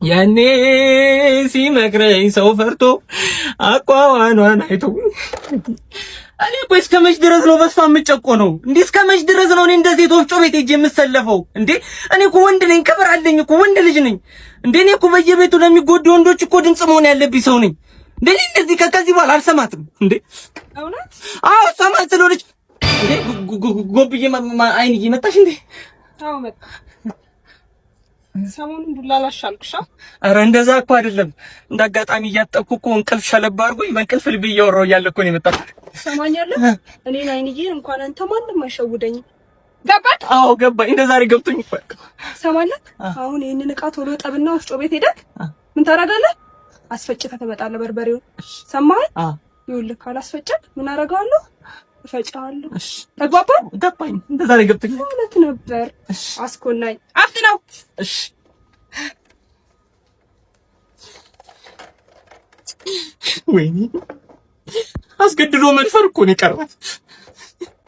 ያኔ ሲመክረኝ ሰው ፈርቶ አቋዋኗን አይቶ። እኔ እኮ እስከ መች ድረስ ነው በሷ የምጨቆነው? እንዴ እስከ መች ድረስ ነው እኔ እንደ ሴት ወፍጮ ቤት ሄጄ የምሰለፈው? እንዴ እኔ እኮ ወንድ ነኝ፣ ክብር አለኝ እኮ ወንድ ልጅ ነኝ። እንዴ እኔ እኮ በየቤቱ ለሚጎዱ ወንዶች እኮ ድምጽ መሆን ያለብኝ ሰው ነኝ። እንዴ እኔ እንደዚህ ከዚህ በኋላ አልሰማትም። እንዴ እውነት? አዎ እሷ ማን ስለሆነች እንዴ ጎብዬ አይንዬ መጣሽ እንዴ? አዎ መጣ። ሰሞኑን ዱላ ላሽ አልኩሻ። ኧረ እንደዛ እኮ አይደለም። እንደ አጋጣሚ እያጠብኩ እኮ እንቅልፍ ሸለባ አድርጎኝ በእንቅልፍ ልቤ እያወራሁ እያለ እኮ ነው የመጣሁት። ትሰማኛለህ? እኔን አይንዬን እንኳን አንተ ማንም አይሸውደኝም። ገባህ? አዎ ገባኝ። እንደ ዛሬ ገብቶኝ እኮ አያውቅም። ትሰማለህ? አሁን ይህንን እቃ ቶሎ ጠብና ወፍጮ ቤት ሄደህ ምን ታደርጋለህ? አስፈጭተህ ትመጣለህ በርበሬውን። ሰማኸኝ? ይኸውልህ ካላስፈጨህ ምን አደርገዋለሁ? እፈጨዋለሁ። ተግባባን? ገባኝ። እንደ ዛሬ ገብቶኝ እውነት ነበር። አስኮናኝ። አፍጥነው። እሺ። ወይኔ አስገድዶ መድፈር እኮ ነው የቀራት።